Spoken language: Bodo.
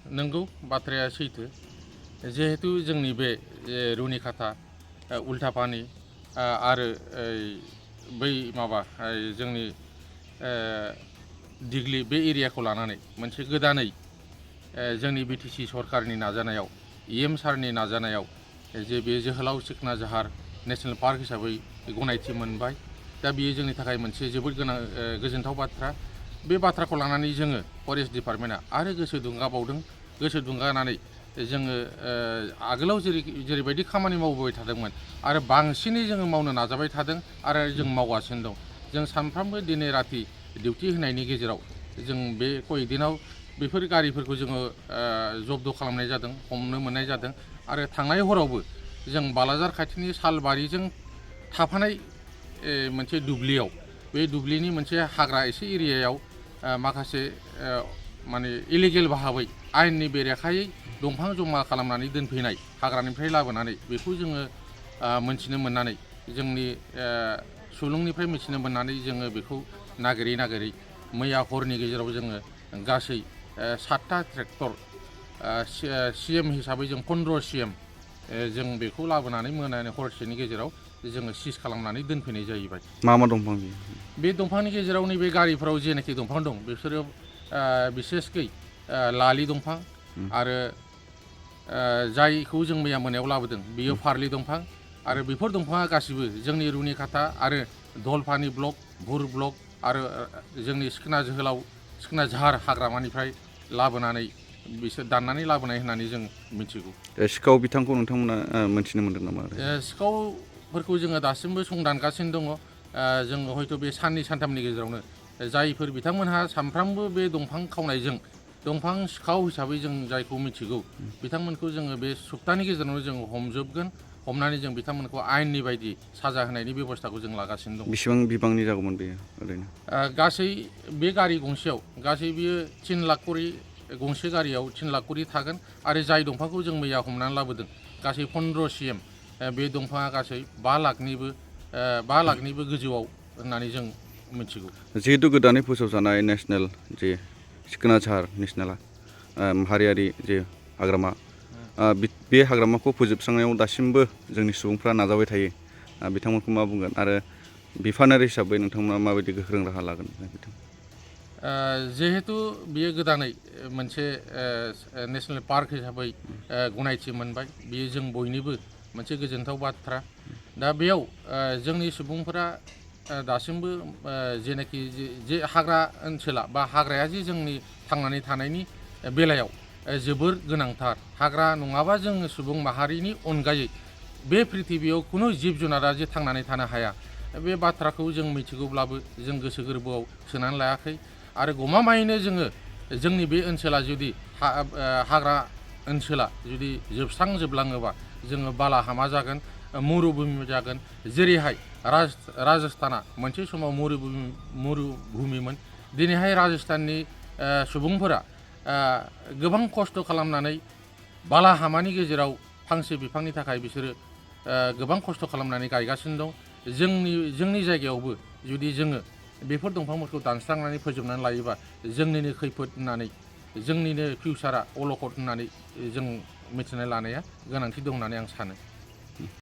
नंगौ बाथ्राया सैथो जिहेतु जोंनि बे रुनिखाता उल्टापानि आरो बै माबा जोंनि दिग्लि बे एरियाखौ लानानै मोनसे गोदानै जोंनि बिटिसि सरकारनि नाजानायाव EM सारनि नाजानायाव जे बे जोहोलाव सिखना जाहार नेशनेल पार्क हिसाबै गनायथि मोनबाय दा बेयो जोंनि थाखाय मोनसे जोबोद गोजोनथाव बाथ्रा बे बाथ्राखौ लानानै जोङो फरेस्ट डिपार्टमेन्टआ आरो गोसो दुंगाबावदों गोसो दुंगानानै जोङो आगोलाव जेरैबायदि खामानि मावबोबाय थादोंमोन आरो बांसिनै जोङो मावनो नाजाबाय थादों आरो जों मावगासिनो दं जों सानफ्रोमबो दिनै राति डिउटि होनायनि गेजेराव जों बे कयदिनाव बेफोर गारिफोरखौ जोङो जब्द खालामनाय जादों हमनो मोननाय जादों आरो थांनाय हरावबो जों बालाजार खाथिनि सालबारिजों थाफानाय मोनसे दुब्लियाव बे दुब्लिनि मोनसे हाग्रा एसे एरियायाव माखासे माने इलिगेल भाबै आयेननि बेरेखायै दंफां जमा खालामनानै दोनफैनाय हाग्रानिफ्राय लाबोनानै बेखौ जोङो मोनथिनो मोननानै जोंनि सुलुंनिफ्राय मिथिनो मोननानै जोङो बेखौ नागिरै मैया हरनि गेजेराव जोङो गासै 7टा ट्रेक्टर CM हिसाबै जों 15 CM जों बेखौ लाबोनानै मोनानि हरसेनि गेजेराव जोङो सिज खालामनानै दोनफैनाय जाहैबाय मा दंफां बे दंफांनि गेजेराव नैबे गारिफोराव जेनाखि दंफां दं बिसोरो बिसेसकै लालि दंफां आरो जायखौ जों मैया मोनायाव लाबोदों बेयो फारलि दंफां आरो बेफोर दंफाङा गासिबो जोंनि रुनिखाता आरो धलपानि ब्लक भुर ब्लक आरो जोंनि सिखना जाहार हाग्रामानिफ्राय लाबोनानै बिसोर दाननानै लाबोनाय होननानै जों मिथिगौ सिखाव बिथांखौ नोंथांमोना मिथिनो मोनदों नामा सिखावफोरखौ जोङो दासिमबो संदानगासिनो दङ जोङो हयथ' बे साननै सानथामनि गेजेरावनो जायफोर बिथांमोनहा सानफ्रामबो बे दंफां खावनायजों दंफां सिखाव हिसाबै जों जायखौ मिथिगौ बिथांमोनखौ जोङो बे सप्तानि गेजेरावनो जों हमजोबगोन हमनानै जों बिथांमोनखौ आयेननि बायदि साजा होनायनि बेबस्थाखौ जों लागासिनो दं बेसेबां बिबांनि जागौमोन बेयो ओरैनो गासै बे गारि गंसेयाव गासै बियो 3 लाख करि गंसे गारियाव 3 लाख करि थागोन आरो जाय दंफांखौ जों मैया हमनानै लाबोदों गासै 15 CM बे दंफाङा गासै 5 लाखनिबो गोजौआव होननानै जों मिथिगौ जिहेतु गोदानै फोसावजानाय नेशनेल जे सिखना जाहार नेशनेल माहारियारि जे हाग्रामा बे हाग्रामाखौ फोजोबस्रांनायाव दासिमबो जोंनि सुबुंफ्रा नाजाबाय थायो बिथांमोनखौ मा बुंगोन आरो बिफानारि हिसाबै नोंथांमोना माबायदि गोख्रों राहा लागोन बिथां जिहेतु बियो गोदानै मोनसे नेशनेल पार्क हिसाबै गनायथि मोनबाय बियो जों बयनिबो मोनसे गोजोनथाव बाथ्रा दा बेयाव जोंनि सुबुंफोरा दासिमबो जेनाखि जे हाग्रा ओनसोला बा हाग्राया जे जोंनि थांनानै थानायनि बेलायाव जोबोर गोनांथार हाग्रा नङाबा जों सुबुं माहारिनि अनगायै बे पृथिबियाव खुनु जिब जुनारा जे थांनानै थानो हाया बे बाथ्राखौ जों मिथिगौब्लाबो जों गोसो गोरबोआव सोनानै लायाखै आरो गमामायैनो जोङो जोंनि बे ओनसोला जुदि हाग्रा ओनसोला जुदि जोबस्रांजोबलाङोबा जोङो बालाहामा जागोन मरुभूमि जागोन जेरैहाय राजस्थाना मोनसे समाव मरुभूमिमोन दिनैहाय राजस्थाननि सुबुंफोरा गोबां खस्थ' खालामनानै बालाहामानि गेजेराव फांसे बिफांनि थाखाय बिसोरो गोबां खस्थ' खालामनानै गायगासिनो दं जोंनि जायगायावबो जुदि जोङो बेफोर दंफांफोरखौ दानस्रांनानै फोजोबनानै लायोबा जोंनिनो खैफोद होननानै जोंनिनो फिउचारा अलखद होननानै जों मिथिनानै लानाया गोनांथि दं होननानै आं सानो